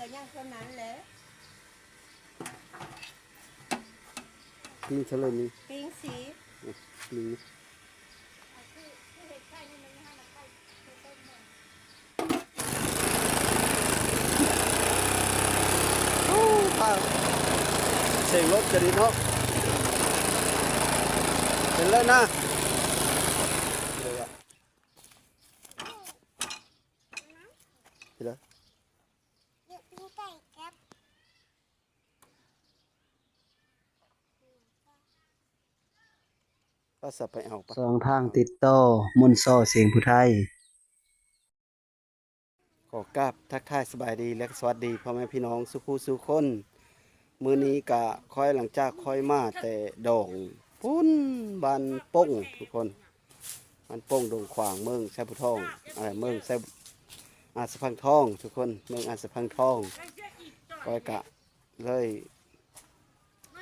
ກໍຍັງເທົ່ານັ້ນແຫຼະ. ປີ້ງຊະເລີຍນີ້ ປີ້ງຊິ ອືມ ປີ້ງ. ໂອ້ ຟ້າ ສຽງລົດກະດີເນາະ ເຫັນແລ້ວນະ ເຫັນແລ້ວ. ປາສະໄປເອົາປາ ສອງທາງຕິດຕໍ່ ມົນຊໍສຽງຜູ້ໄທ. ຂໍກາບທັກທາຍສະບາຍດີ ແລະ ສະຫວັດດີພໍ່ແມ່ພີ່ນ້ອງສູ່ຜູ້ສູ່ຄົນ. ມື້ນີ້ກະຂ້ອຍ ຫຼັງຈາກຂ້ອຍມາແຕ່ດອງພຸ້ນ ບ້ານປົງທຸກຄົນ ບ້ານປົງ ດົງຂວາງ ເມືອງໄຊພູທອງ ເອີ ເມືອງໄຊ ອາດສະພັງທອງທຸກຄົນ ເມືອງອາດສະພັງທອງ. ຂ້ອຍກະ ເລີຍ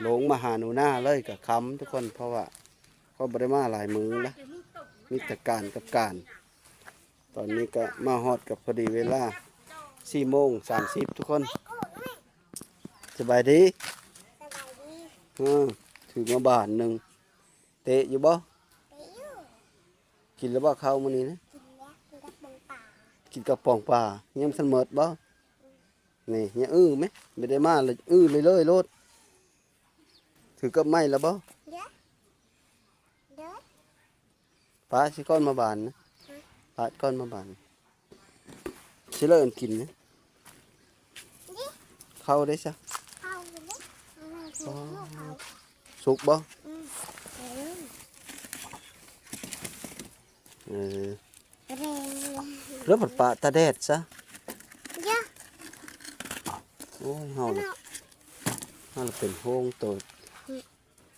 ລົງມາຫາໜູນາເລີຍກະຄ່ຳທຸກຄົນ ເພາະວ່າຂ້ອຍບໍ່ໄດ້ມາຫຼາຍມື້ລະ ມີແຕ່ການກັບການ. ຕອນນີ້ກະມາຮອດກະພໍດີເວລາ ສີ່ໂມງສາມສິບທຸກຄົນ. ສະບາຍດີ ສະບາຍດີ. ເອີ ຖືກມາບາດໜຶ່ງ ເຕະຢູ່ບໍ່? ເຕະຢູ່. ກິນແລ້ວບໍ່ເຂົ້າມື້ນີ້ນະ? ກິນແລ້ວ ກິນກັບປອງປາ ກິນກັບປອງປາ. ຍັງບໍ່ທັນໝົດບໍ່? ນີ້ ຢ່າອື້ແມະ ບໍ່ໄດ້ມາລະ ອື້ເລີຍໆໂລດ. ຖືກັບໄມ້ລະບໍ່? ເດ້ ເດ້. ປາຊິກ່ອນມາບານນະ ປາກ່ອນມາບານ. ຊິເລີ້ນກິນນະ ເຂົ້າໄດ້ຊະ ເຂົ້າເດ້. ອໍ ສຸກບໍ່? ອືມ ເອີ ເອີ ແລ້ວມັນປະຕາແດດຊະ. ໂອ້ຍ ເຮົາລະ ເຮົາລະເປັນໂຮງໂຕ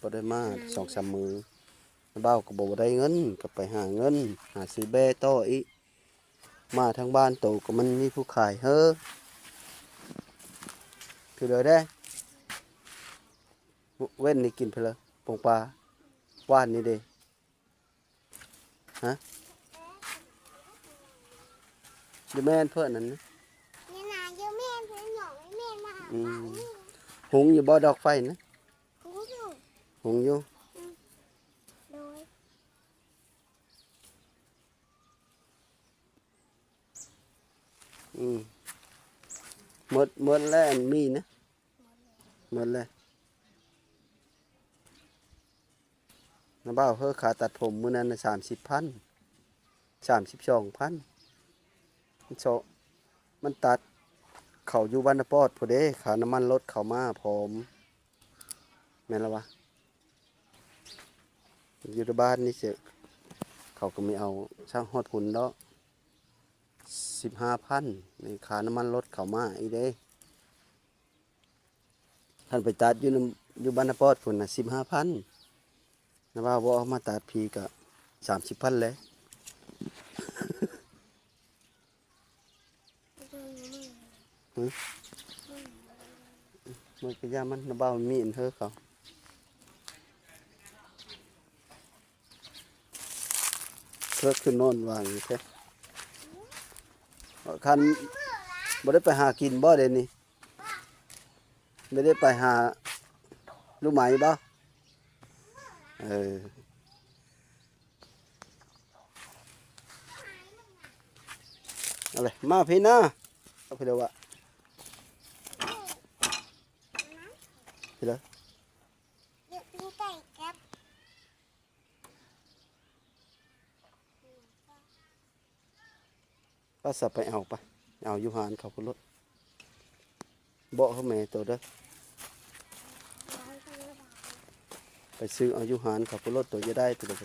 ບໍ່ໄດ້ມາສອງສາມມື້. ບ່າວກໍບໍ່ໄດ້ເງິນ ກໍໄປຫາເງິນ ຫາຊື້ແບ້ຕໍ່ອີກ. ມາທາງບ້ານໂຕກໍມັນມີຜູ້ຂາຍເຮີ ຄືເດີແດ່. ເວັນນີ້ກິນເພິ່ນລະ ປອງປາ ຫວານນີ້ເດ້. ຮະ ຢູ່ແມ່ນເພິ່ນນັ້ນນະ ອືມ ຫຸງຢູ່ບໍ່ດອກໄຟນະ? ຫຸງຢູ່ ຫຸງຢູ່. ອືມ ໂດຍ. ອືມ ໝົດ ໝົດແລ້ວ ອັນມີນະ ໝົດແລ້ວ. ນ້າບ່າວເຮີ ຄ່າຕັດຜົມມື້ນັ້ນນະ ສາມສິບພັນ ສາມສິບສອງພັນ. ມັນເຊາະ ມັນຕັດເຂົ້າຢູ່ບ້ານນາປອດພຸ້ນເດ້ ຄ່ານ້ຳມັນລົດເຂົ້າມາພ້ອມ. ແມ່ນລະວະ ຢູ່ໃນບ້ານນີ້ເສຍ ເຂົາກໍມີເອົາຊ່າງຮອດພຸ້ນເນາະ ສິບຫ້າພັນ. ນີ້ຄ່ານ້ຳມັນລົດເຂົ້າມາອີກເດ້. ຄັນໄປຕັດຢູ່ນຳ ຢູ່ບ້ານນາປອດພຸ້ນນະ ສິບຫ້າພັນ. ນະວ່າບໍ່ເອົາມາຕັດພີກະ ສາມສິບພັນແຫຼະ. ຫື ມັນກະຢ່າມັນ ນະບ່າວມີອັນເຮີເຂົາ ເພິ່ນຄືນອນຫວ່າງແທ້. ຄັນບໍ່ໄດ້ໄປຫາກິນບໍ່ດຽວນີ້? ບໍ່ໄດ້ໄປຫາລູກໄມ້ບໍ່? ເອີ. ເອົາເລີຍ ມາພີ້ນະ ເອົາພີ້ເດີວະ ພີ້ເດີ. ປາສະໄປເອົາປະ ເອົາຢູ່ຮ້ານເຂົາພຸ້ນໂລດ. ເບາະເຂົາແມ່ໂຕເດີ ໄປຊື້ເອົາຢູ່ຮ້ານເຂົາພຸ້ນໂລດ ໂຕຈະໄດ້ໂຕເດີ. ອ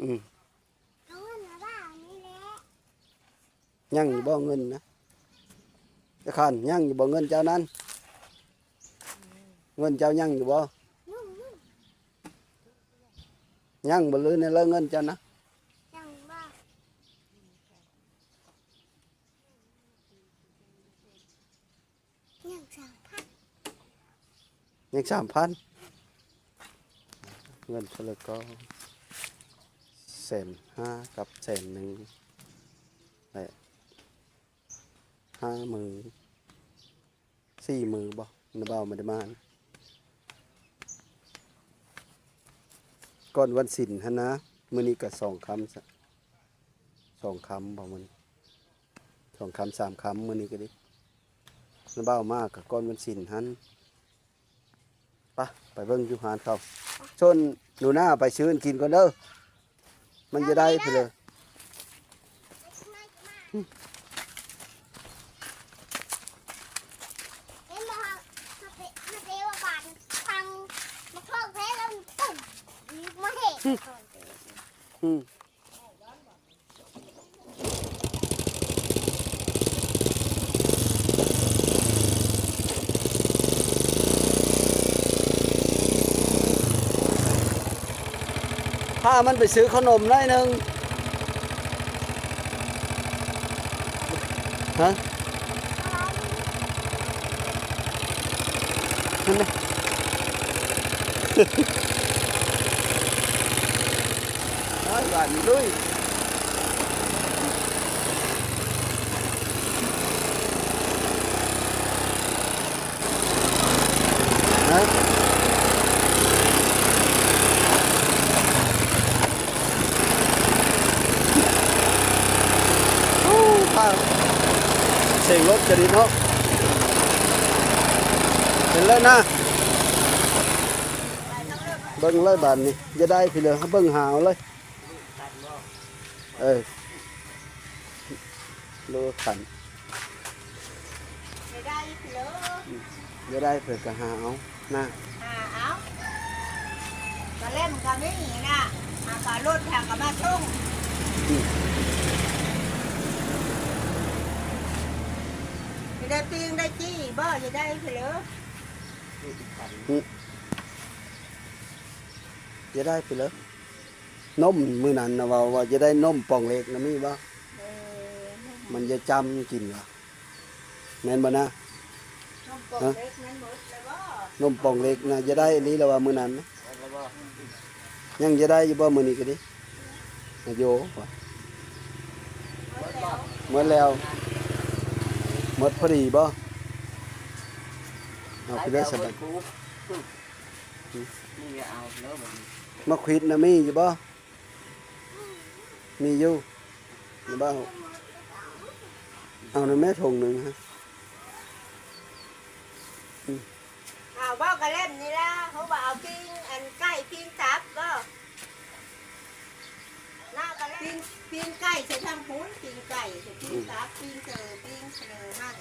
ືມ. ຍັງຢູ່ບໍ່ເງິນນະ? ຕາຄານ ຍັງຢູ່ບໍ່ເງິນເຈົ້ານັ້ນ? ເງິນເຈົ້າຍັງຢູ່ບໍ່? ຍັງບໍ່ ຫຼືແນວໃດເງິນເຈົ້ານະ? ຍັງສາມພັນ. ຍັງສາມພັນ ເງິນເທົ່າໃດກໍແສນຫ້າກັບແສນໜຶ່ງ ແລະ ຫ້າມື້ ສີ່ມື້ບໍ່ ນ້າບ່າວບໍ່ໄດ້ມາ ກ່ອນວັນສິນຫັ້ນນະ. ມື້ນີ້ກໍສອງຄ່ຳ ສອງຄ່ຳບໍ່ມື້ນີ້ ສອງຄ່ຳສາມຄ່ຳ ມື້ນີ້ກໍດີ ນ້າບ່າວມາກໍກ່ອນວັນສິນຫັ້ນ. ໄປ ໄປເບິ່ງຢູ່ຮ້ານເຂົາ ຊົນໜູນາໄປຊື້ອັນກິນກ່ອນເດີ ມັນຈະໄດ້ພຸ້ນເລີຍ. ອືມ ພາມັນໄປຊື້ເຂົ້າໜົມໜ້ອຍໜຶ່ງ ຮະ ນັ້ນນະ ໄປ ບາດນີ້ລຸຍ. ຮະ ໂອ້ ພາ ສຽງລົດກະດີເນາະ ເຫັນແລ້ວນະ ເບິ່ງເລີຍບາດນີ້ ຢ່າໄດ້ພີ້ເລີຍ ເບິ່ງຫາເອົາເລີຍ. ເອີ ໂລຄັນ ຈະໄດ້ເລີຍ ອືມ ຈະໄດ້ເພິ່ນກໍຫາເອົານະ ຫາເອົາ ກະເລັມກະມີນະ ຫາກະລົດຫາກະມາສົ່ງ ອືມ ຈະໄດ້ປີ້ງໄດ້ຈີ່ບໍ່ ຈະໄດ້ເລີຍ ອືມ ຈະໄດ້ເລີຍ. ນົມມື້ນັ້ນນະ ເວົ້າວ່າຈະໄດ້ນົມປ່ອງເລັກນະ ມີບໍ່? ເອີ ນົມ ມັນຈະຈ້ຳກິນວະ ແມ່ນບໍ່ນະ? ນົມປ່ອງເລັກນັ້ນໝົດແລ້ວບໍ່? ນົມປ່ອງເລັກນະ ຈະໄດ້ອີ່ຫຼີລະວ່າມື້ນັ້ນນະ ຍັງຈະໄດ້ຢູ່ບໍ່ມື້ນີ້ກະດີ? ອາໂຍ ໝົດແລ້ວ ໝົດພໍດີບໍ່? ເອົາໄປເລີຍສະບາຍ ນີ້ເອົາເລີຍບັດນີ້ ໝາກຂວິດນະມີຢູ່ບໍ່? ມີຢູ່ ບໍ່ເອົາ ເອົານຳແມ່ຖົງໜຶ່ງຮະ ອືມ ເອົາບໍ່ກະເລັມນີ້ລະ ເຮົາວ່າເອົາປີ້ງອັນໄກ່ປີ້ງຕັບບໍ່? ລາວກະເລັມ ປີ້ງ ປີ້ງໄກ່ໃສ່ທາງພຸ້ນ ປີ້ງໄກ່ໃສ່ປີ້ງຕັບ ປີ້ງເສີ ປີ້ງເສີຫັ້ນ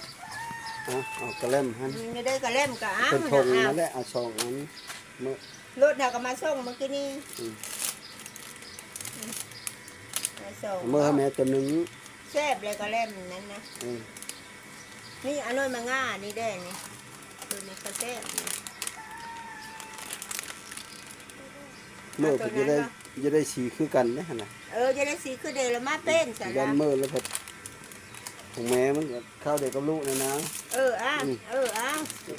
ເອົາ ເອົາກະເລັມຫັ້ນ ອືມ ນີ້ເດີກະເລັມກະເອົາ ເປັນຖົງນັ້ນແຫຼະ ເອົາສອງອັນ ເມື່ອ ລົດເຮົາກໍມາສົ່ງມື້ກີ້ນີ້ ອືມ ມາສົ່ງ ເອົາເມືອໃຫ້ແມ່ໂຕໜຶ່ງ ແຊບເລີຍກະແລັມນັ້ນນະ ອືມ ນີ້ອານ້ອຍມາງ່ານີ້ແດ່ນີ້ ໂຕນີ້ກໍແຊບ ເມືອເພິ່ນຈະໄດ້ ຈະໄດ້ສີຄືກັນເດ້ຫັ້ນນະ ເອີ ຈະໄດ້ສີຄືເດີລະມາເປັນຊັ້ນ ຢ້ານເມືອແລ້ວພັດ ຂອງແມ່ມັນກໍ ຄາວດຽວກັບລູກນັ້ນນະ ເອີ ອາ ອືມ ເອີ ອາ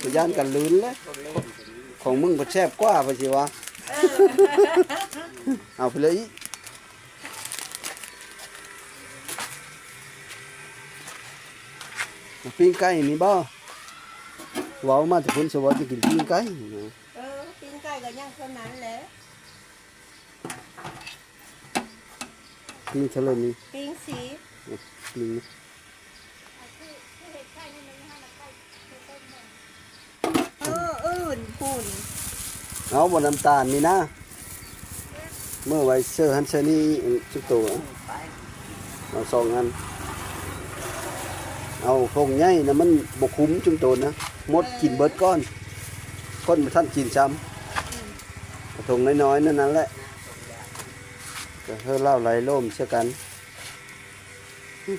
ໄປຢ້ານກັນລື່ນແຫຼະ ຂອງມຶງພັດແຊບກວ່າ ເພິ່ນຊິວ່າ ເອີ ເອົາໄປເລີຍອີກ ປີ້ງໄກ່ນີ້ບໍ່? ເວົ້າມາແຕ່ພຸ້ນ ສະວ່າຈະກິນປີ້ງໄກ່ ເອີ ປີ້ງໄກ່ກໍຍັງເທົ່ານັ້ນແຫຼະ. ປີ້ງເທົ່າໃດນີ້? ປີ້ງສີ່ ເອີ ປີ້ງນີ້ ເອີ ອື່ນພຸ້ນ ເອົາບໍ່ ນ້ຳຕານນີ້ນະ ເມືອໄວ້ເຊີຫັ້ນເຊີນີ້ ອືມ ຈັກໂຕ ເອົາສອງອັນ ເອົາຖົງໃຫຍ່ນະ ມັນບໍ່ຄຸ້ມ ຈຸ້ມໂຕນະ ໝົດ ເອີ ກິນເບິດກ່ອນ ຄົນບໍ່ທັນກິນຊ້ຳ ອືມ ຖົງນ້ອຍໆນັ້ນ ນັ້ນແຫຼະ ກະເຮີລາວໄຫຼໂລມໃສ່ກັນ ອື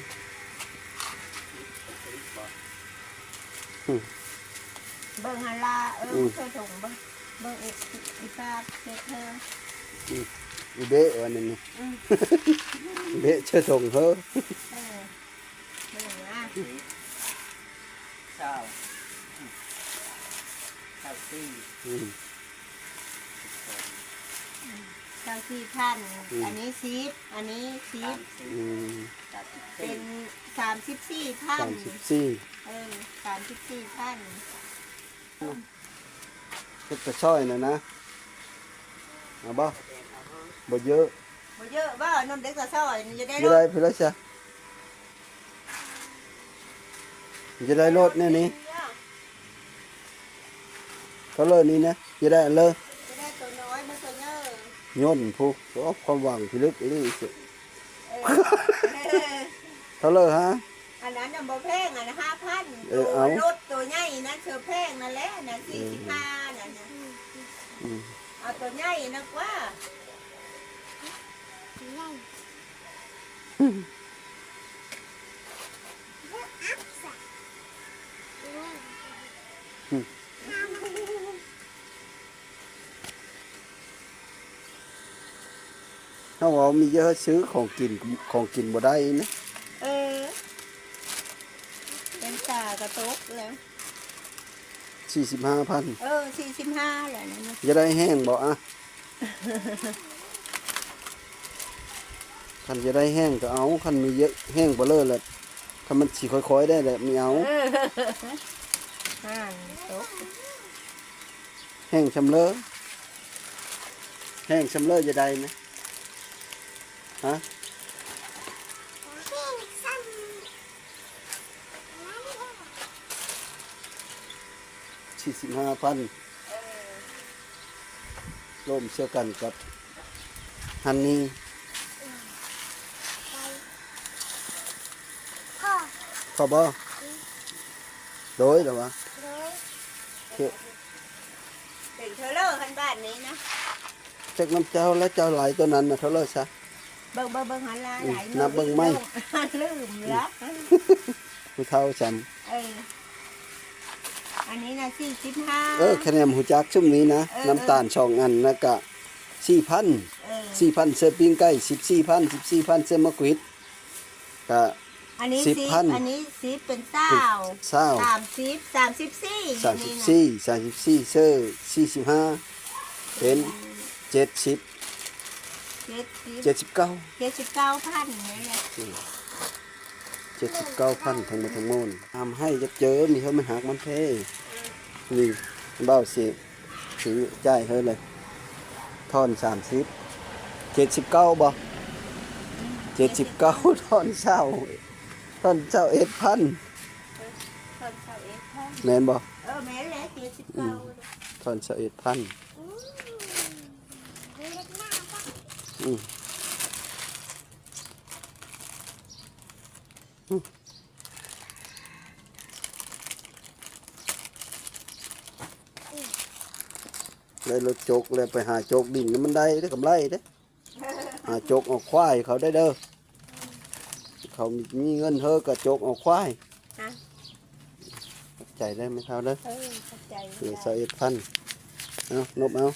ມ ເບິ່ງຫັ້ນລະ ເອີ ອືມ ເຊີຖົງເບິ່ງ ເບິ່ງອີ ອີປາກເຮັດເຮີ ອືມ ອີເບ້ວ່ານັ້ນນີ້ ອືມ ເບ້ເຊີຖົງເຮີ ເອີ ເບິ່ງລະ ຊາວ ຊາວ ອືມ ຊາວສີ່ພັນ ອືມ ອັນນີ້ສິບ ອັນນີ້ສິບ ອືມ ເປັນສາມສິບສີ່ພັນ ສາມສິບສີ່ ເອີ ສາມສິບສີ່ພັນ. ເຮັດກະຊອຍນະນະ ເອົາບໍ່? ບໍ່ເຍີະ ບໍ່ເຍີະບໍ່? ນົມເດັກກະຊອຍນີ້ຈະໄດ້ ຈະໄດ້ພຸ້ນລະຊະ ຈະໄດ້ໂລດແນວນີ້ ເທົ່າເລີນີ້ນະ ຈະໄດ້ອັນເລີ ຈະໄດ້ໂຕນ້ອຍບໍ່ໂຕໃຫຍ່ ຍົນຜູ້ ໂອ້ ຄວາມຫວັງພິລຶກອີ່ຫຼີ ເອີ ເທົ່າເລີຮະ? ອັນນັ້ນນະບໍ່ແພງ ອັນຫ້າພັນ ເອີ ເອົາ ໂຕລົດໂຕໃຫຍ່ນັ້ນເຊີແພງນັ້ນແຫຼະ ອັນນັ້ນ ເອີ ສີ່ສິບຫ້ານັ້ນນະ ອືມ ເອົາໂຕໃຫຍ່ນະກວ່າ ໃຫຍ່ ອືມ ເຮົາເວົ້າມີເຍາະ ຊື້ຂອງກິນ ຂອງກິນບໍ່ໄດ້ນະ ເອີ ເປັນຕາກະຕົກແລ້ວ ສີ່ສິບຫ້າພັນ ເອີ ສີ່ສິບຫ້າແລ້ວນະ ຢາກໄດ້ແຫ້ງບໍ່ອະ ຄັນຢາກໄດ້ແຫ້ງກະເອົາ ຄັນມີເຍາະ ແຫ້ງບໍ່ເລີແຫຼະ ຄັນມັນຊິຄ່ອຍໆໄດ້ແຫຼະ ມີເອົາ ເອີ ຫັ້ນຕົກ ແຫ້ງຊຳເລີ ແຫ້ງຊຳເລີຈະໄດ້ນະ ຮະ ສີ່ສິບຫ້າພັນ ເອີ ລົມເຊື່ອກັນກັບຮັນນີ ພໍບໍ່? ໂດຍ ລະວ່າ ໂດຍ ເປັນເທື່ອເລີຄັນບາດນີ້ນະ ຈັກນຳເຈົ້າ ແລະເຈົ້າຫຼາຍຕົວນັ້ນນະ ເທົ່າເລີຊະ ເບິ່ງ ເບິ່ງ ເບິ່ງ ຫັນລາຍ ອືມ ຫຼາຍ ນັບເບິ່ງໃໝ່ ລືມລະ ຜູ້ເຖົ້າຊຳ ເອີ ອັນນີ້ນະ ສີ່ສິບຫ້າ ເອີ ຄະແນນຮູ້ຈັກຊຸມນີ້ນະ ເອີ ນ້ຳຕານ ເອີ ສອງອັນນະກະ ສີ່ພັນ ເອີ ສີ່ພັນ ເສື້ອປີ້ງໄກ່ ສິບສີ່ພັນ ສິບສີ່ພັນ ເສື້ອໝາກຫວິດ ກະ ອັນນີ້ສິບ ສິບພັນ ອັນນີ້ສິບ ເປັນຊາວ ເປັນຊາວ ສາມສິບ ສາມສິບສີ່ ສາມສິບສີ່ ນີ້ນະ ສາມສິບສີ່ ເຊີ ສີ່ສິບຫ້າ ເປັນ ເຈັດສິບ ເຈັດສິບ ເຈັດສິບເກົ້າ ເຈັດສິບເກົ້າພັນນີ້ແຫຼະ ອືມ ເຈັດສິບເກົ້າພັນ ທັງໝົດທັງມວນ ອາມໃຫ້ຈັກເຈີ ມີເຮີມັນຫັກມັນເພ ນີ້ ບ່າວຊິ ຊິຈ່າຍເຮີເລີຍ ທອນສາມສິບ ເຈັດສິບເກົ້າບໍ່? ເຈັດສິບເກົ້າ ທອນຊາວ ທອນຊາວເອັດພັນ ເອີ ທອນຊາວເອັດພັນ ແມ່ນບໍ່? ເອີ ແມ່ນແຫຼະ ເຈັດສິບເກົ້າ ອືມ ທອນຊາວເອັດພັນ ອືມ ອືມ ອືມ ໄດ້ລົດຈົກແລ້ວ ໄປຫາຈົກດິນ ມັນໄດ້ເດ້ ກຳໄລເດ້ ຫາຈົກເອົາຄວາຍເຂົາໄດ້ເດີ ເຂົາມີເງິນເຮີກະຈົກເອົາຄວາຍ ຮະ ຂອບໃຈເດີແມ່ເຖົ້າເດີ ເອີ ຂອບໃຈ ເອີ ຊາວເອັດພັນ ເອົາ ນົບເອົາ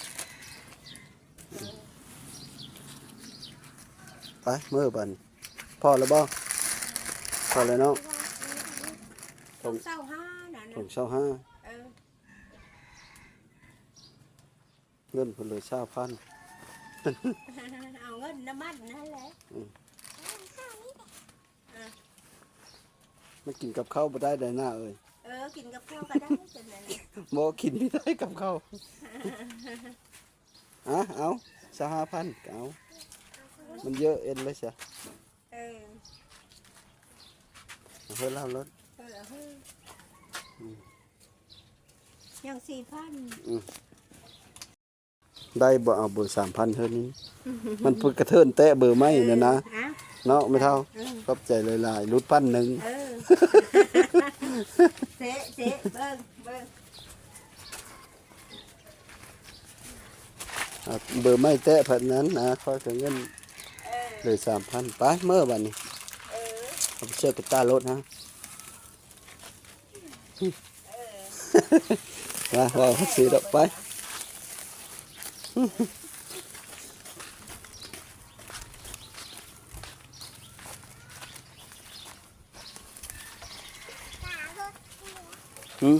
ໄປ ເມືອບາດນີ້ ພໍແລ້ວບໍ່? ພໍແລ້ວເນາະ ຖົງຊາວຫ້ານັ້ນ ຖົງຊາວຫ້າ ເອີ ເງິນເພິ່ນເຫຼືອຊາວພັນ ເອົາເງິນນ້ຳມັນນັ້ນແຫຼະ ອືມ ເອີ ມັນກິນກັບເຂົ້າບໍ່ໄດ້ໃດ໋ນາເອີຍ ເອີ ກິນກັບເຂົ້າກະໄດ້ ຈັ່ງນັ້ນ ບໍ່ກິນບໍ່ໄດ້ກັບເຂົ້າ ອະ ເອົາ ຊາວຫ້າພັນກະເອົາ ມັນເຍີະເອັນເລີຍຊະ ເອີ ເອົາເຮີລາວລົດ ເອີ ເອົາເຮີ ອືມ ຍັງສີ່ພັນ ອືມ ໄດ້ບໍ່? ເອົາເບີສາມພັນເຮີນີ້ ມັນເພິ່ນກະເທີນແຕະເບີໃໝ່ນັ້ນນະ ເອີ ເນາະແມ່ເຖົ້າ ເອີ ຂອບໃຈຫຼາຍໆ ຫຼຸດພັນໜຶ່ງ ເອີ ເຊະ ເຊະ ເບິ່ງ ເບິ່ງ ອ່າ ເບີໃໝ່ແຕະພັນນັ້ນນະ ຂ້ອຍກະເງິນ ເອີ ເຫຼືອສາມພັນ ໄປເມືອບາດນີ້ ເອີ ເອົາໄປເຊື່ອກະຕ້າລົດຫັ້ນ ເອີ ວ່າ ວ່າຊິດອກໄປ ຫືມ?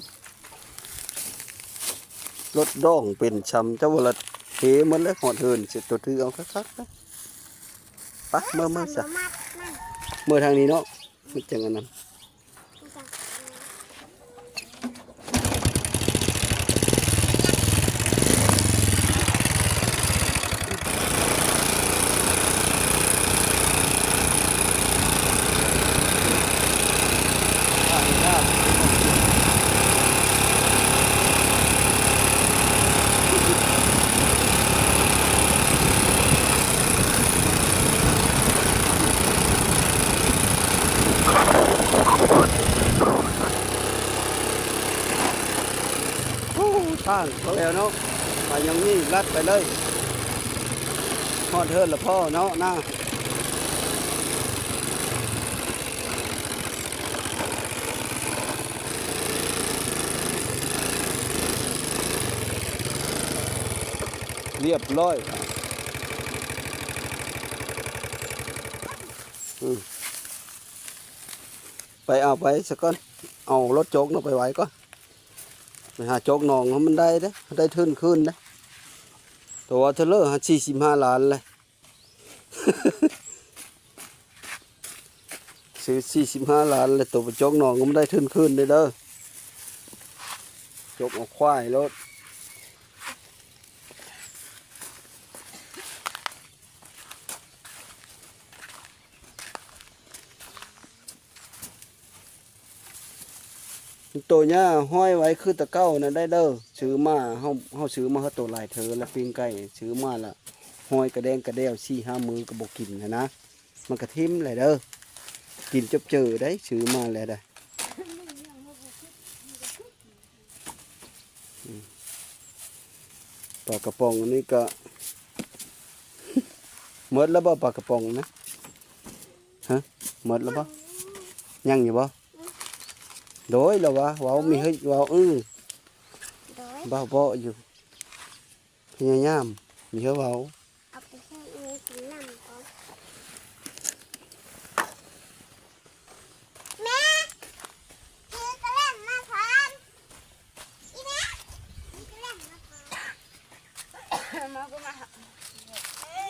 ລົດດອງເປັນຊຳ ເຈົ້າວ່າລະເທໝົດແລ້ວ ຮອດເຮືອນເສດໂຕຖືເອົາຄັກໆ ໄປ ເມືອ ເມືອຊະ ເມືອທາງນີ້ເນາະ ມັນຈັ່ງອັນນັ້ນ. ໂອ້ ທາງກໍແລ້ວເນາະ ໄປຫຍັງນີ້ ລັດໄປເລີຍ ຮອດເຮືອນລະພໍ່ເນາະນາ. ລຽບຮ້ອຍ ອືມ ໄປເອົາໄປສາກ່ອນ ເອົາລົດໂຈກເນາະ ໄປໄວ້ກ່ອນ ໄປຫາໂຈກໜອງໃຫ້ມັນໄດ້ເດ້ ໄດ້ທຶນຄືນເດ້ ແຕ່ວ່າເທື່ອລະສີ່ສິບຫ້າລ້ານແຫຼະ ຊື້ສີ່ສິບຫ້າລ້ານ ແລ້ວໂຕໄປຈົກໜອງກໍບໍ່ໄດ້ທຶນຄືນເດ້ ເດີ ຈົກເອົາຄວາຍໂລດ. ໂຕຫຍ້າຫ້ອຍໄວ້ຄືແຕ່ເກົ່ານັ້ນໄດ້ເດີ ຊື້ມາ ເຮົາ ເຮົາຊື້ມາເຮົາໂຕຫຼາຍເທີລະ ປີ້ງໄກ່ຊື້ມາລະ ຫ້ອຍກະແດງກະແດວ ສີ່ຫ້າມື້ກໍບໍ່ກິນຫັ້ນນະ ມັນກະຖິ້ມແຫຼະເດີ ກິນຈົບເຈີໄດ໋ ຊື້ມາແລ້ວໄດ໋. ອືມ ປາກະປ໋ອງອັນນີ້ກະ ໝົດແລ້ວບໍ່ ປາກະປ໋ອງນະ? ຮະ ໝົດແລ້ວບໍ່? ຍັງຢູ່ບໍ່? ໂດຍ ລະວ່າ ເວົ້າມີເຮີດ ເວົ້າ ເອີ ໂດຍ ເວົ້າເບາະຢູ່ ພະຍາຍາມມີເຮີດເວົ້າ ເອົາໄປໃຫ້ແມ່ກິນນ້ຳກ່ອນ ແມ່ ຖືກະແລັມມາພ້ອມ ອີແມ່ ຖືກະແລັມມາພ້ອມ ມາກໍມາ ເອົາ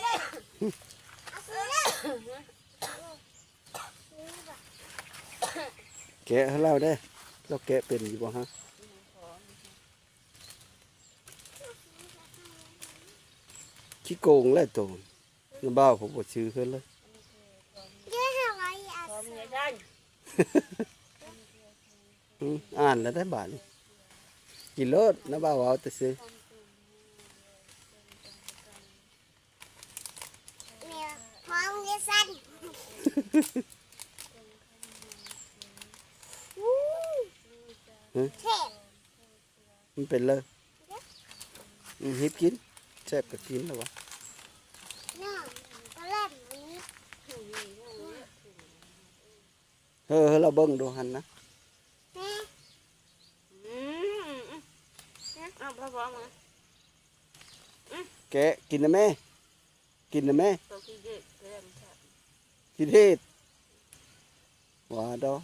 ຊື້ເລີຍ. ແກະໃຫ້ລາວເດ້ ລາວແກະເປັນຢູ່ບໍ່ຮະ? ຂີ້ໂກງແຫຼະໂຕ ນ້າບ່າວເຂົາບໍ່ຊື້ເພິ່ນເລີຍ. ອືມ ອ່ານແລ້ວໄດ້ບາດນີ້ ກິນໂລດ ນ້າບ່າວເວົ້າແຕ່ຊື່. ແມ່ ພ້ອມເດຊັ້ນ ຫຶ? ແຊບ ມັນເປັນເລີຍ ເດ້ ອືມ ຮີບກິນ ແຊບກໍກິນແລ້ວວະ ນ້ອງ ກະແລັມອັນນີ້ ເອີ ໃຫ້ລາວເບິ່ງດູຫັ້ນນະ ແມ່ ອືມ ອືມ ເອົາ ພໍໆ ມາ ອືມ ແກະກິນນະແມ່ ກິນນະແມ່ ໂຕຂີ້ເດັດ ກິນເຫັດ ວ່າດອກ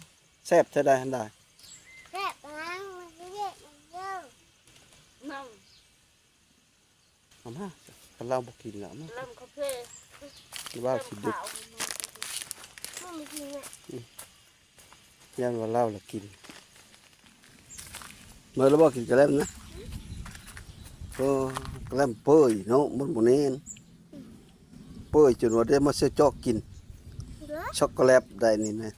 ແຊບແທ້ໃດຫັ້ນດາ ແຊບນະ ມັນຊິເດັດເດີ ນ້ຳ ເອົາມາ ຄັນລາວບໍ່ກິນລະ ເອົາມາ ລຳຄາເຟ ລາວຊິດຸ ມັນບໍ່ກິນນະ ອືມ ຢ້ານວ່າລາວລະກິນ ເໝິດແລ້ວບໍ່? ກິນກະແລັມນະ ໂອ້ ກະແລັມເປີຍເນາະ ມັນບໍ່ແໜ້ນ ເປີຍຈົນວ່າໄດ້ມາເຊາະເຈາະກິນ ເດີ ຊັອກໂກແລັດໄດ້ນີ້ນະ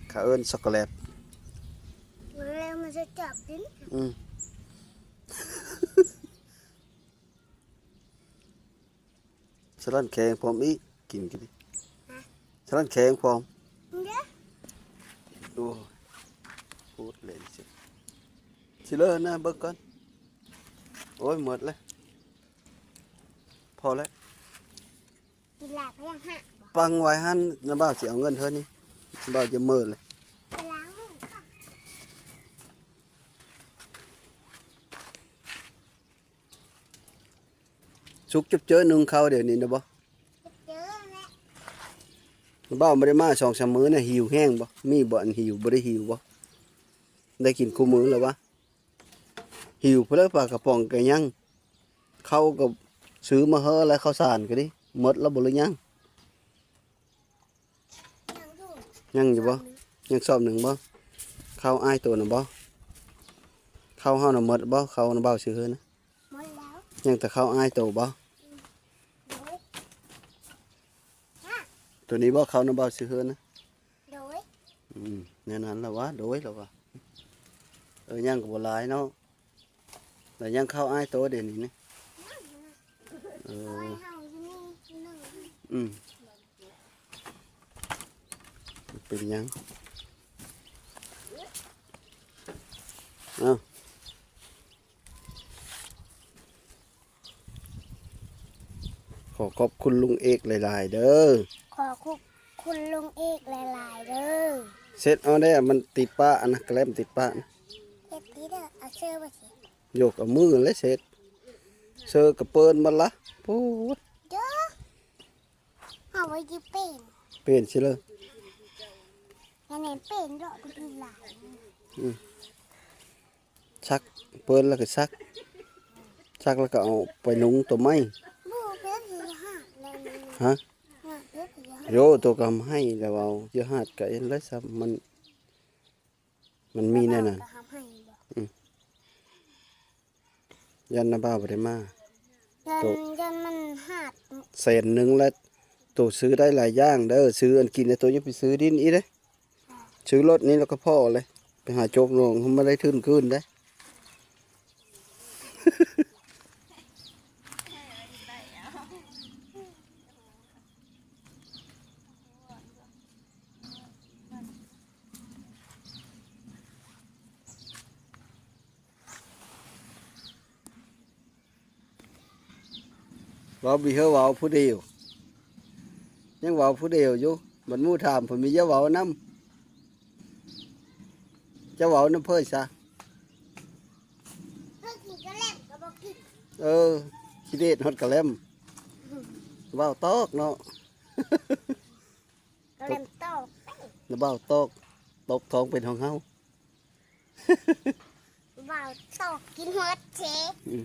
ເຂົາເອີ້ນຊັອກໂກແລັດ ມາເຊາະເຈາະກິນ ອືມ. ສະຫຼັ້ນແຂງພ້ອມອີກ ກິນ ກິນ ຮະ ສະຫຼັ້ນແຂງພ້ອມ ເດ້ ໂອ້ຍ ໂພດເຫຼັ້ນຊິ ຊິເລີນະ ເບິ່ງກ່ອນ ໂອ້ຍ ໝົດແລ້ວ ພໍແລ້ວ ກິນຫຼາຍພະຍັງຫະ ປັງໄວ້ຫັ້ນ ນ້າບ່າວຊິເອົາເງິນເທື່ອນີ້ ນ້າບ່າວຈະເມີເລີຍ ໄປລ້າງມືກ່ອນ. ສຸກຈົບເຈີໜຶ່ງເຂົ້າດຽວນີ້ນະບໍ່? ເຈີແຫຼະ ບ່າວບໍ່ໄດ້ມາສອງສາມມື້ນະ ຫິວແຮງບໍ່? ມີບໍ່ອັນຫິວ ບໍ່ໄດ້ຫິວບໍ່? ໄດ້ກິນຄູ່ມື້ແລ້ວວະ? ຫິວພຸ້ນແຫຼະ ປາກະປ໋ອງກໍຍັງ ເຂົ້າກໍຊື້ມາເຮີແລ້ວ ເຂົ້າສານກໍດີ ໝົດແລ້ວບໍ່ ຫຼືຍັງ? ຍັງຢູ່ບໍ່? ຍັງຊອບໜຶ່ງບໍ່? ເຂົ້າອ້າຍໂຕນະບໍ່? ເຂົ້າເຮົານະໝົດບໍ່? ເຂົ້ານະບ່າວຊື້ເຮີນະ ໝົດແລ້ວ ຍັງແຕ່ເຂົ້າອ້າຍໂຕບໍ່? ໂດຍ ໂຕນີ້ບໍ່? ເຂົ້ານະບ່າວຊື້ເຮີນະ ໂດຍ ອືມ ແນວນັ້ນລະວ່າ ໂດຍລະວ່າ ເອີ ຍັງກໍບໍ່ຫຼາຍເນາະ ແລ້ວຍັງເຂົ້າອ້າຍໂຕເດນີ້ນະ ເອີ ເອົາໄວ້ເຮົາຢູ່ນີ້ໜຶ່ງ ອືມ ເປັນຫຍັງ? ເອົ້າ ຂໍຂອບຄຸນລຸງເອກຫຼາຍໆເດີ ຂໍຂອບຄຸນລຸງເອກຫຼາຍໆເດີ ເຊັດເອົາແດ່ ມັນຕິດປາກຫັ້ນນະ ກະແລັມຕິດປາກນະ ເຮັດຕິເດີ ເອົາເຊີບໍ່ເຊັດ ໂຍກເອົາມືແຫຼະເຊັດ ເຊີກະເປີນໝົດລະ ໂອ້ຍ ເດີ ເຮົາວ່າຊິເປັນ ເປັນຊິເລີຍ ອັນນີ້ເປັນເດາະ ມັນຫຼາຍ ອືມ ຊັກ ເປີນແລ້ວກໍຊັກ ຊັກແລ້ວກໍເອົາໄປນຸ່ງຕົວໃໝ່ ບໍ່ ເປັນຊິຫາດແລ້ວນີ້ ຮະ ຫາດເປັນຊິຫາດ ໂຢ ໂຕກໍໃຫ້ແລ້ວເວົ້າ ຢ່າຫາດກະເຫັນແລ້ວຊ້ຳ ມັນ ມັນມີແນວນັ້ນ ກໍຫາໃຫ້ບໍ່ ອືມ ຢ້ານນ້າບ່າວບໍ່ໄດ້ມາ ຢ້ານ ໂຕ ຢ້ານມັນຫາດ ແສນໜຶ່ງແລ້ວ ໂຕຊື້ໄດ້ຫຼາຍຢ່າງເດີ ຊື້ອັນກິນແລ້ວ ໂຕຍັງໄປຊື້ດິນອີກເດ້ ຊື້ລົດນີ້ແລ້ວກໍພໍແລ້ວ ໄປຫາໂຈກໜອງ ມັນບໍ່ໄດ້ທຶນຄືນເດ້. ເວົ້າມີເຮີເວົ້າຜູ້ດຽວ ຍັງເວົ້າຜູ້ດຽວຢູ່ ບັດໝູ່ຖາມເພິ່ນມີຢ່າເວົ້ານຳ ຈະເວົ້ານຳເພິ່ນຊະ ເພິ່ນກິນກະແລັມກໍບໍ່ກິນ ເອີ ຂີ້ເດດຮອດກະແລັມ ເວົ້າຕອກເນາະ ກະແລັມຕອກ ນະບ່າວຕອກ ຕອກທ້ອງເປັນຂອງເຮົາ ບ່າວຕອກກິນໝົດເຊ ອືມ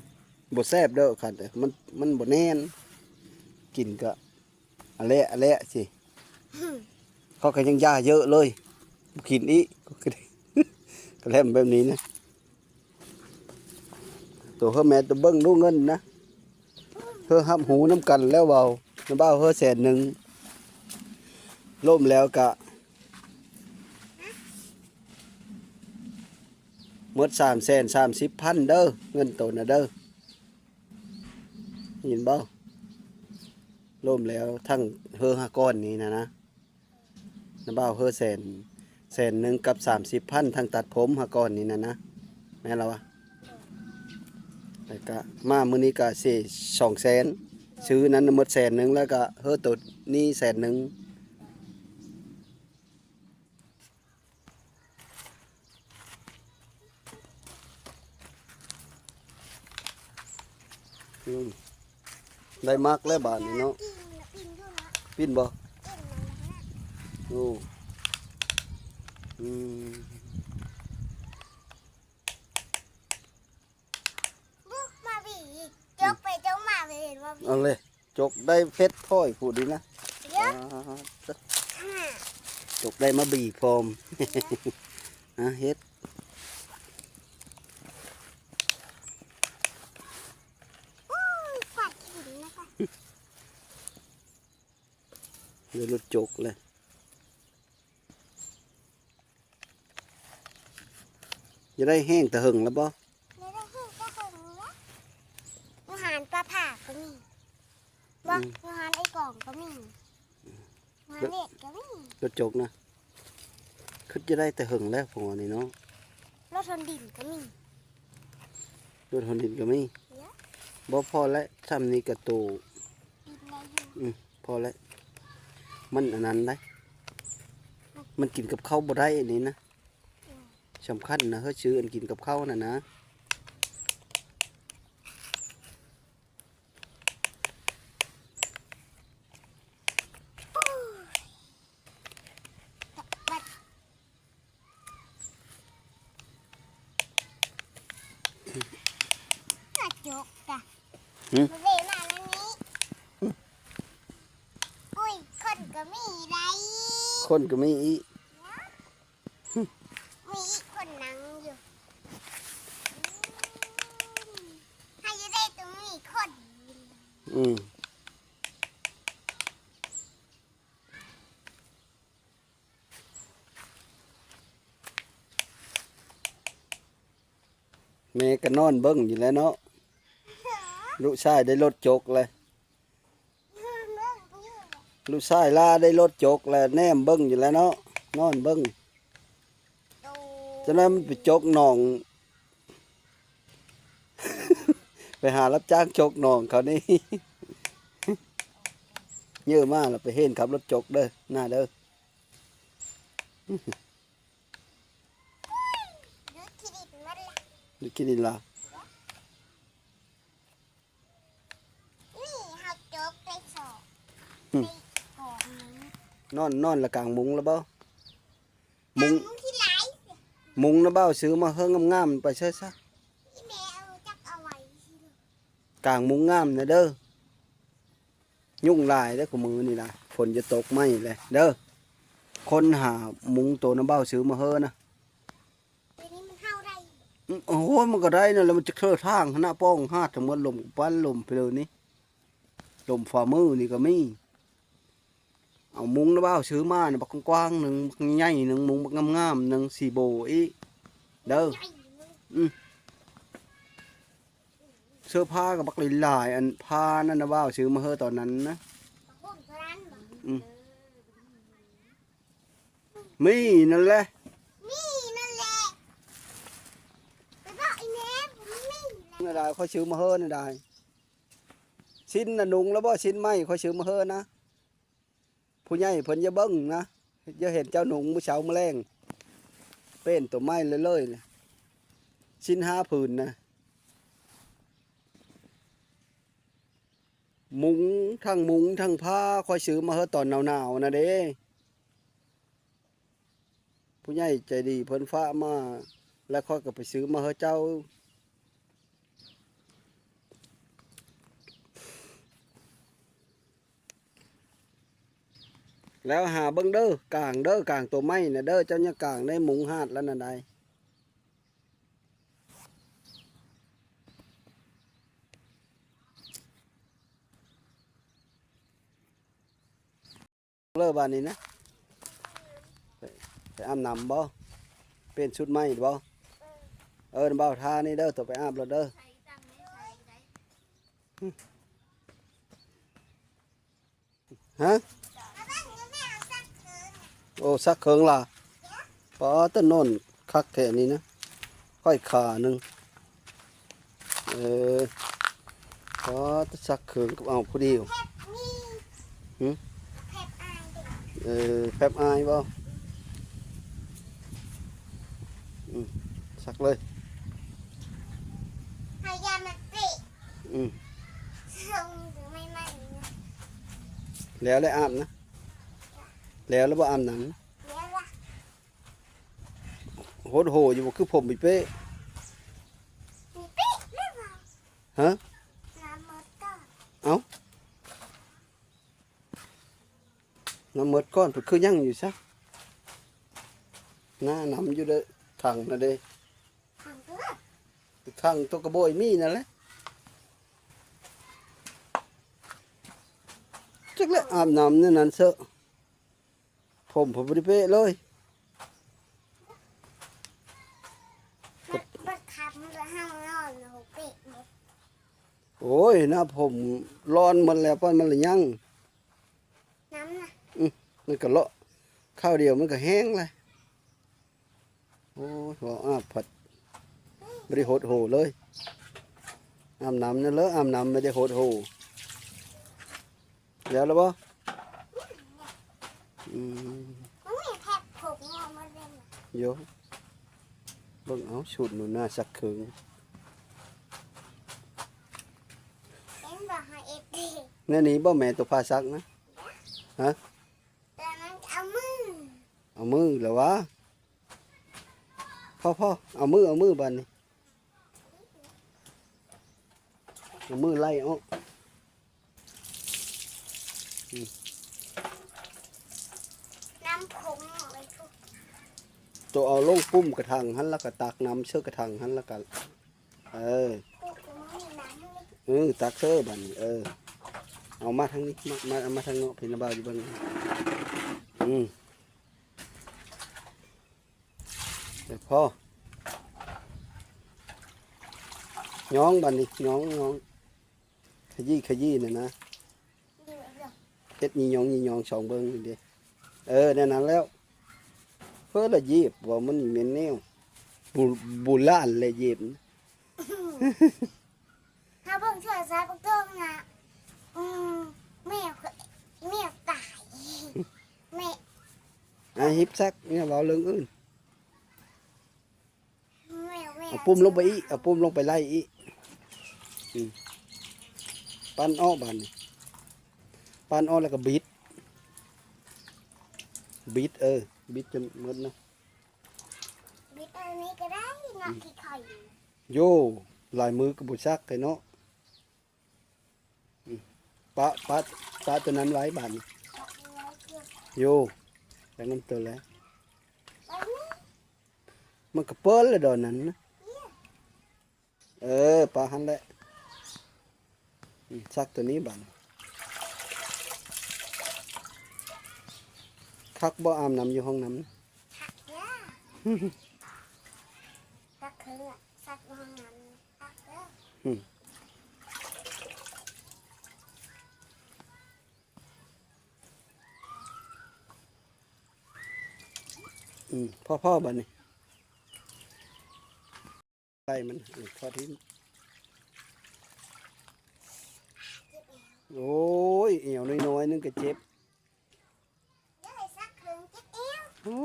ບໍ່ແຊບເດີ ຄັນມັນ ມັນບໍ່ແໜ້ນ ກິນກະອະແລະອະແລະຊິ ເຂົາກະຍັງຢ່າເຍີະເລີຍ ບໍ່ກິນອີກ ກະແລັມແບບນີ້ນະ. ໂຕເຮີແມ່ນ ໂຕເບິ່ງດູເງິນນະ ເຮີຮັບຮູ້ນຳກັນແລ້ວເວົ້າ ນະບ່າວເຮີແສນໜຶ່ງ ລົມແລ້ວກະໝົດສາມແສນສາມສິບພັນເດີ ເງິນໂຕນະເດີ ໄດ້ຍິນບໍ່? ລົມແລ້ວທັງເຮີຫ້າກ້ອນນີ້ນະນະ. ນະບ່າວເຮີແສນ ແສນໜຶ່ງກັບສາມສິບພັນ ທັງຕັດຜົມຫາກ່ອນນີ້ນະນະ ແມ່ນລະວະ? ແລ້ວກະມາມື້ນີ້ກະເສສອງແສນ ຊື້ນັ້ນໝົດແສນໜຶ່ງ ແລ້ວກະເຮີໂຕນີ້ແສນໜຶ່ງ. ອືມ ໄດ້ໝາກແລ້ວບາດນີ້ເນາະ ປິ່ນບໍ່? ໂອ້ ອືມ ມາບີ ຈົກໄປຈົກມາ ເຫັນບໍ່ບີ? ເອົາເລີຍ ຈົກໄດ້ເພັດພອຍຜູ້ດີນະ ເອີ ຈົກໄດ້ມາບີພ້ອມ ອ່າ ເຮັດ ໂອ້ຍ ຟາດຂີ້ດິນນະຄະ ໄດ້ລົດຈົກເລີຍ. ຈະໄດ້ແຫ້ງແຕ່ເຫິງແລ້ວບໍ່? ຈະໄດ້ແຫ້ງແຕ່ເຫິງແລ້ວ ຢູ່ຮ້ານປາຜາກກໍມີ ບໍ່ ອືມ ຢູ່ຮ້ານໄອ້ກອງກໍມີ ຮ້ານເນັດກໍມີ ລົດຈົກນະ ຄືຈະໄດ້ແຕ່ເຫິງແລ້ວ ພວກນີ້ເນາະ ລົດຫົນດິນກໍມີ ລົດຫົນດິນກໍມີ ເອີ ບໍ່ພໍແລ້ວ ຊ່ຳນີ້ກະໂຕ ອືມ ພໍແລ້ວ ມັນອັນນັ້ນໄດ໋ ມັນກິນກັບເຂົ້າບໍ່ໄດ້ອັນນີ້ນະ ສຳຄັນນະ ເຮົາຊື້ອັນກິນກັບເຂົ້າຫັ້ນນະ. ໂອ້ຍ ຕະບັດ. ກະ ຫຶ ມາເວມາແນວນີ້ ອຸ້ຍ ຄົນກໍມີໄດ໋ ຄົນກໍມີອີກ ມີອີກຄົນນັ່ງຢູ່ ໃຫ້ຢູ່ໄດ້ຕ້ອງມີຄົນ ອືມ. ແມ່ກໍນອນເບິ່ງຢູ່ແຫຼະເນາະ ລູກຊາຍໄດ້ລົດຈົກແລ້ວ ລູກຊາຍລາໄດ້ລົດຈົກແລ້ວ ແນມເບິ່ງຢູ່ແຫຼະເນາະ ນອນເບິ່ງ ຈະນັ້ນມັນໄປຈົກໜອງ ໄປຫາຮັບຈ້າງຈົກໜອງເຂົານີ້ ເຍີມາແລ້ວໄປເຫັນຂັບລົດຈົກເດີ ໜ້າເດີ ເດີ ຂີ້ດິນລະ ນີ້ເຮົາຈົກໄດ້ສອງ ອືມ ໄດ້ສອງ ນອນ ນອນລະກາງມຸງລະບໍ່? ມຸງ ກາງມຸງທີ່ຫຼາຍ ມຸງນະບ່າວຊື້ມາເຮີງງາມໆ ໄປໃສຊະ ອີແມ່ເອົາຈັກເອົາໄວ້ ກາງມຸງງາມນະເດີ ຍຸງຫຼາຍເດີຄູ່ມື້ນີ້ນະ ຝົນຈະຕົກໃໝ່ແຫຼະເດີ ຄົ້ນຫາມຸງໂຕນະບ່າວຊື້ມາເຮີນະ. ດຽວນີ້ມັນເຫົ່າໄດ້ ອືມ ໂອ້ຍ ມັນກໍໄດ້ນັ້ນແຫຼະ ມັນຈະເຄີທາງຫັ້ນນະ ປ້ອງຫາດທັງໝົດ ລົມກໍປັນລົມໄປເລີຍນີ້ ລົມຝ່າມືນີ້ກໍມີ ເອົາມຸງນະບ່າວຊື້ມານະ ບັກກວ້າງໆໜຶ່ງ ບັກໃຫຍ່ໜຶ່ງ ມຸງບັກງາມໆໜຶ່ງ ສີ່ໂບອີກເດີ ອືມ ເສື້ອຜ້າກໍບັກຫຼາຍໆ ອັນຜ້ານັ້ນນະບ່າວຊື້ມາເຮີຕອນນັ້ນນະ ອືມ. ມີນັ້ນແຫຼະ ມີນັ້ນແຫຼະ ໄປບອກອີແມ່ ມີນັ້ນແຫຼະ ນະດາຍ ຂ້ອຍຊື້ມາເຮີນະດາຍ ສິ້ນນະນຸ່ງແລ້ວບໍ່? ສິ້ນໃໝ່ຂ້ອຍຊື້ມາເຮີນະ ຜູ້ໃຫຍ່ເພິ່ນຢ່າເບິ່ງນະ ຢ່າເຫັນເຈົ້ານຸ່ງມື້ເຊົ້າມື້ແລງ ເປັນໂຕໃໝ່ເລີຍໆ ສິ້ນຫ້າຜືນນະ. ມຸງ ທັງມຸງທັງຜ້າ ຂ້ອຍຊື້ມາເຮີຕອນໜາວໆນະເດ້ ຜູ້ໃຫຍ່ໃຈດີເພິ່ນຝາກມາ ແລ້ວຂ້ອຍກໍໄປຊື້ມາເຮີເຈົ້າ ແລ້ວຫາເບິ່ງເດີ ກາງເດີ ກາງໂຕໃໝ່ນະເດີ ເຈົ້າຢ່າກາງໃນມຸງຫາດລະນະໄດ໋. ເລີບາດນີ້ນະ ໄປ ໄປອາບນ້ຳບໍ່? ປ່ຽນຊຸດໃໝ່ບໍ່? ເອີ ນຳບ່າວທ່ານີ້ເດີ ໂຕໄປອາບໂລດເດີ ຮະ? ໂອ້ ຊັກເຄິ່ງລະ ປາດ ຕະໜົນຄັກແທ້ນີ້ນະ ຂ້ອຍຂາໜຶ່ງ ເອີ ປາດ ຕະຊັກເຄິ່ງກັບເອົາຜູ້ດຽວ ຫຶ? ເອີ ແຟບອາຍບໍ່? ອືມ ຊັກເລີຍ ອືມ ແລ້ວແຫຼະອາບນະ ແລ້ວແລ້ວບໍ່ອາບນ້ຳ ໂຫດໂຫຢູ່ບໍ່ ຄືຜົມອີເປ້ ອີເປ້ແລ້ວບໍ່ ຮະ ນ້ຳໝົດກ່ອນ ເອົ້າ ນ້ຳໝົດກ່ອນ ເພິ່ນຄືຍັງຢູ່ຊະ ໜ້ານ້ຳຢູ່ເດີ ຖັງນະເດ້ ຖັງຕົວ ຖັງຕົວກະບອຍມີນັ້ນແຫຼະ ຈັກແຫຼະ ອາບນ້ຳໃນນັ້ນເຊາະ ຜົມ ຜົມບໍ່ໄດ້ເປະເລີຍ ບັດ ບັດຄ່ຳແລ້ວເຮົານອນ ໂອ້ ເປະເບິດ ໂອ້ຍ ໜ້າຜົມຮ້ອນໝົດແລ້ວ ປ່ອຍມັນລະຍັງ ນ້ຳນະ ອື ມັນກະເລາະ ຄາວດຽວມັນກະແຫ້ງແລ້ວ ໂອ້ຍ ເວົ້າອາບພັດ ບໍ່ໄດ້ຫົດໂຫເລີຍ ອາບນ້ຳນັ້ນເລີຍ ອາບນ້ຳ ບໍ່ໄດ້ຫົດໂຫ ແລ້ວລະບໍ່? ອືມ ໂອ້ຍ ແທບຜົກງອມາເລີຍ ໂຢ ເບິ່ງເອົາ ຊຸດໜູນາຊັກເຄິ່ງ ເຫັນບໍ່ ເຮົາເອັດເອງ ແນວນີ້ບໍ່ແມ່ນໂຕຜ້າຊັກນະ? ຮະ? ແຕ່ມັນເອົາມື ເອົາມືລະຫວາ? ພໍໆ ເອົາມື ເອົາມືບາດນີ້. ເອົາມືໄລ່ອອກ. ອືມ ນ້ຳຂົງເລີຍ ໂຕເອົາລົງປຸ້ມກະຖັງຫັ້ນ ແລ້ວກະຕັກນ້ຳເຊີກະຖັງຫັ້ນ ແລ້ວກະ ເອີ ເອີ ຕັກເຊີບາດນີ້ ເອີ ເອົາມາທາງນີ້ ມາ ມາ ເອົາມາທາງເນາະ ເພິ່ນລະບ່າວຢູ່ເບິ່ງ ອືມ ແລ້ວພໍ ຍ້ອງບາດນີ້ ຍ້ອງ ຍ້ອງ ຂະຢີ້ ຂະຢີ້ນັ້ນນະ ເຮັດຍີ່ຍ້ອງ ຍີ່ຍ້ອງ ຊ່ອງເບິ່ງນີ້ເດ້ ເອີ ແນວນັ້ນແລ້ວ ເພີ້ລະຢີບ ວ່າມັນແມ່ນແນວ ບູ ບູລານແລະຢີບ ຖ້າເບິ່ງໂທລະສັບເບິ່ງນະ ອືມ ແມວ ແມວຕາຍ ແມວ ອ່າ ຮີບຊັກ ຢ່າເວົ້າເລື່ອງອື່ນ ແມວ ແມວ ເອົາປຸ້ມລົງໄປອີກ ເອົາປຸ້ມລົງໄປໄລ່ອີກ ອືມ ປັ້ນອອກບາດນີ້ ປັ້ນອອກແລ້ວກະບິດ ບິດ ເອີ ບິດຈົນໝົດນະ ບິດອັນນີ້ກະໄດ້ເນາະ ອືມ ຂີ້ໄຂ່ ໂຢ ຫຼາຍມື້ກະບໍ່ຊັກແທ້ເນາະ ອືມ ປະ ປະ ປະໂຕນັ້ນໄວ້ບາດນີ້ ໂຢ ແລ້ວມັນໂຕແລ້ວ ມັນກະເປີນແລ້ວດອກນັ້ນນະ ເອີ ປະຫັ້ນແຫຼະ ອືມ ຊັກໂຕນີ້ບາດນີ້ ຄັກບໍ່ ອາບນ້ຳຢູ່ຫ້ອງນ້ຳ ຄັກເດີ ຄັກເດີ ຊັກຢູ່ຫ້ອງນ້ຳ ອືມ ອືມ ພໍໆ ບາດນີ້ ໄລ່ມັນ ເອີ ພໍຖິ້ມ ໂອ້ຍ ແອວນ້ອຍໆ ໜຶ່ງກະເຈັບ ໂອ້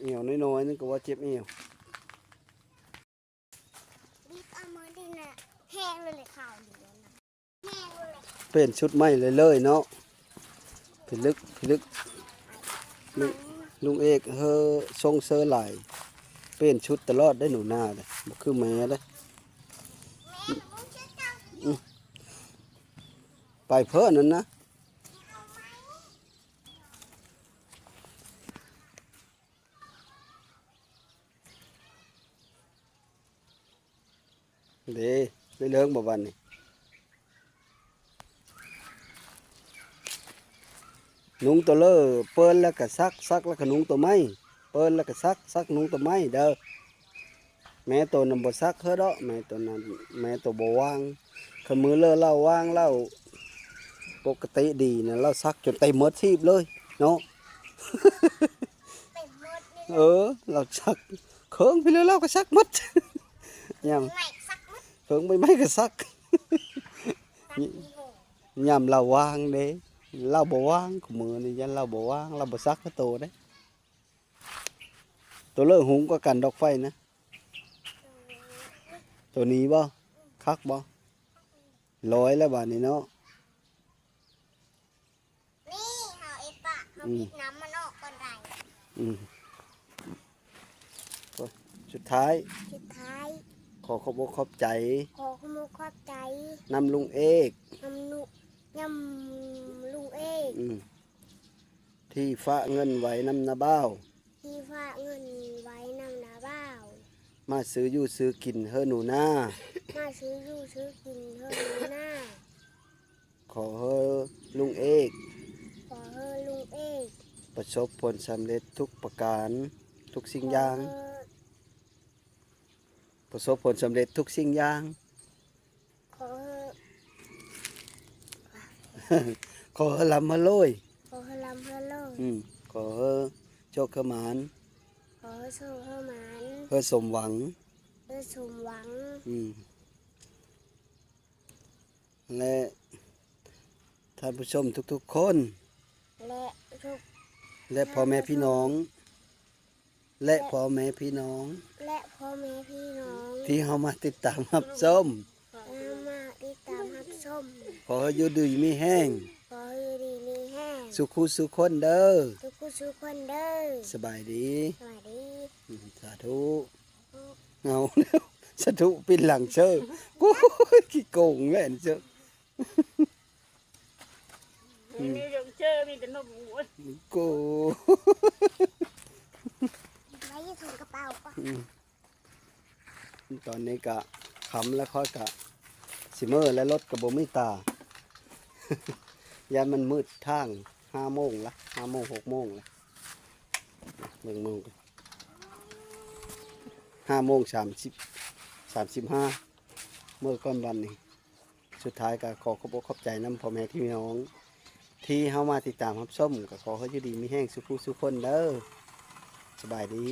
ແອວນ້ອຍໆ ໜຶ່ງກະວ່າເຈັບແອວ ບິດເອົາມືນີ້ນະ ແຮງເລີຍ ຂາວເຫຼືອນນະ ແຮງເລີຍ ປ່ຽນຊຸດໃໝ່ເລີຍເນາະ ພິລຶກ ພິລຶກ ລຸງ ລຸງເອກເຮີສົ່ງເສີຫຼາຍ ປ່ຽນຊຸດຕະຫຼອດເດ້ ໜູນາເດ້ ບໍ່ຄືແມ່ເດ້ ອືມ ໄປເພີ້ນັ້ນນະ. ເດ້ ໄດ້ເລີກບໍ່ບາດນີ້ ນຸ່ງໂຕເລີ ເປີດແລ້ວກະຊັກ ຊັກແລ້ວກະນຸ່ງໂຕໃໝ່ ເປີດແລ້ວກະຊັກ ຊັກນຸ່ງໂຕໃໝ່ເດີ. ແມ່ໂຕນັ້ນບໍ່ຊັກເຮີດອກ ແມ່ໂຕນັ້ນ ແມ່ໂຕບໍ່ວ່າງ ຄັນມື້ເລີລາວວ່າງລາວປົກກະຕິດີນະ ລາວຊັກຈົນເຕັມໝົດຊີບເລີຍເນາະ. ເອີ ລາວຊັກເຄິ່ງພີ້ເລີ ລາວກະຊັກໝົດ ຍາມ ເຄິ່ງໃບໄມ້ກະຊັກ ຍາມລາວວ່າງເດ້ ລາວບໍ່ວ່າງ ຄູ່ມື້ນີ້ຢ້ານລາວບໍ່ວ່າງ ລາວບໍ່ຊັກໃຫ້ໂຕເດ້. ໂຕເລີຫຸງກວ່າກັນດອກໄຟນະ ໂຕນີ້ບໍ່ ຄັກບໍ່ ລອຍແລ້ວບາດນີ້ເນາະ. ນີ້ເຮົາເອປະ ເຮົາ ອືມ ບິດນ້ຳມັນອອກກ່ອນໄດ໋. ອືມ ສຸດທ້າຍ ສຸດທ້າຍ ຂໍຂອບອົກຂອບໃຈ ຂໍຂອບອົກຂອບໃຈ ນຳລຸງເອກ ນຳລຸ ນຳລຸງເອກ ອືມ ທີ່ຝາກເງິນໄວ້ນຳນ້າບ່າວ ທີ່ຝາກເງິນໄວ້ນຳນ້າບ່າວ ມາຊື້ຢູ່ຊື້ກິນເຮີໜູນາ ມາຊື້ຢູ່ຊື້ກິນເຮີໜູນາ. ຂໍເຮີລຸງເອກ ຂໍເຮີລຸງເອກ ປະສົບຜົນສຳເລັດທຸກປະການ ທຸກສິ່ງຢ່າງ ຂໍເຮີ ປະສົບຜົນສຳເລັດທຸກສິ່ງຢ່າງ ຂໍເຮີ ຂໍເຮີລ່ຳເຮີລວຍ ຂໍເຮີລ່ຳເຮີລວຍ ອືມ ຂໍເຮີໂຊກເຮີໝານ ຂໍເຮີໂຊກເຮີໝານ ເຮີສົມຫວັງ ເຮີສົມຫວັງ ອືມ. ແລະ ທ່ານຜູ້ຊົມທຸກໆຄົນ ແລະ ທຸກ ແລະ ພໍ່ແມ່ພີ່ນ້ອງ ແລະ ແລະ ພໍ່ແມ່ພີ່ນ້ອງ ແລະ ພໍ່ແມ່ພີ່ນ້ອງ ທີ່ເຮົາມາຕິດຕາມຮັບຊົມ ທີ່ເຮົາມາຕິດຕາມຮັບຊົມ ຂໍໃຫ້ຢູ່ດີມີແຮງ ຂໍໃຫ້ຢູ່ດີມີແຮງ ສູ່ຄູ່ສູ່ຄົນເດີ ສູ່ຄູ່ສູ່ຄົນເດີ ສະບາຍດີ ສະບາຍດີ ອືມ ສາທຸ ເອົາແລ້ວ ສາທຸ ປິ່ນຫຼັງເຊີ. ຂີ້ໂກງແມ່ນເຈົ້າ. ອືມ ມີເລື່ອງເຈີ ມີແຕ່ນົມ ໂອ້ຍ ໂກ ໄວ້ຢູ່ຖົງກະເປົາ ອືມ ຕອນນີ້ກະຄ່ຳແລ້ວ ຂ້ອຍກະຊິເມືອແລ້ວ ລົດກະບໍ່ມີຕາ ຢ້ານມັນມືດທາງ. ຫ້າໂມງລະ ຫ້າໂມງ ຫົກໂມງລະ ເບິ່ງໂມງ ຫ້າໂມງສາມສິບ ສາມສິບຫ້າ ເມືອກ່ອນບັດນີ້. ສຸດທ້າຍກໍຂໍຂອບອົກຂອບໃຈນຳພໍ່ແມ່ພີ່ນ້ອງ ທີ່ເຮົາມາຕິດຕາມຮັບຊົມ ກໍຂໍໃຫ້ຢູ່ດີມີແຮງສູ່ຜູ້ສູ່ຄົນເດີ້. ສະບາຍດີ.